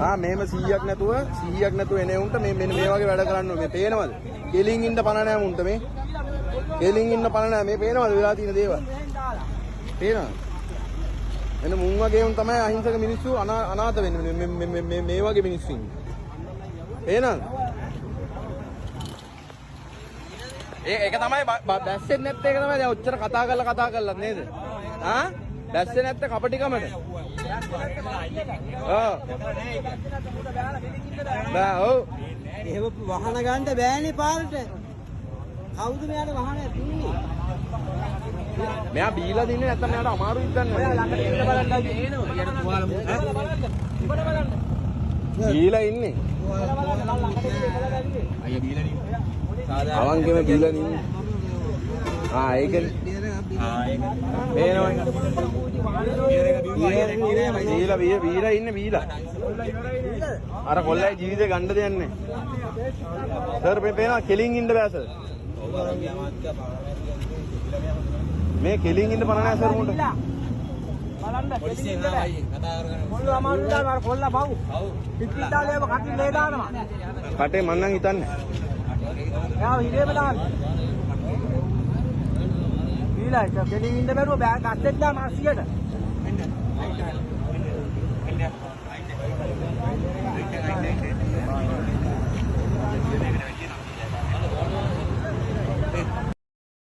ආ මෙහෙම 100ක් නැතුව 100ක් නැතුව එන උන්ට මේ මෙන්න මේ වගේ වැඩ කරන්න ඕනේ. මේ පේනවද? කෙලින් ඉන්න පණ නෑ මුන්ට මේ. කෙලින් ඉන්න පණ නෑ. මේ පේනවද වෙලා තියෙන දේවල්? පේනවද? එන්න මුන් වගේ උන් තමයි අහිංසක මිනිස්සු අනාථ වෙන්නේ. මේ මේ මේ මේ වගේ මිනිස්සු ඉන්නේ. පේනවද? ඒ ඒක තමයි බැස්සෙත් නැත්තේ. ඒක තමයි දැන් ඔච්චර කතා කරලා කතා කරලත් නේද? ආ බැස්සේ නැත්තේ කපටිකමට. ඔව්. බෑ ඔව්. එහෙම වහන ගන්න බෑනේ පාරට. කවුද මෙයාට වහන දුන්නේ? මෙයා බීලා දින්නේ නැත්තම් මෙයාට අමාරුයි දන්නේ. බීලා ඉන්නේ. අයියා බීලා නේ. අවංකෙම බීලා ඉන්නේ. ආ ඒකනේ. ආ ඒක. පේනවනේ. බීලා බීලා ඉන්නේ බීලා. අර කොල්ලගේ ජීවිතේ ගන්න දෙයක් නැහැ. සර් මේ පේනවා කෙලින් ඉන්න බෑ සර්. මේ කෙලින් ඉන්න පණ නැහැ සර් මුන්ට. බලන්න. පොලිසියෙන් ආවා අයියේ කතා කරගෙන. කොල්ල අමාරු දාන අර කොල්ල පව්. පිටින් දාලා ඒව කටින් ලේ දානවා. කටේ මං නම් හිතන්නේ. එයාව හිරේම දාන්න. බීලා ඒක කෙලින් ඉන්න බැරුව බෑ ගස්සෙත් දාන 80ට.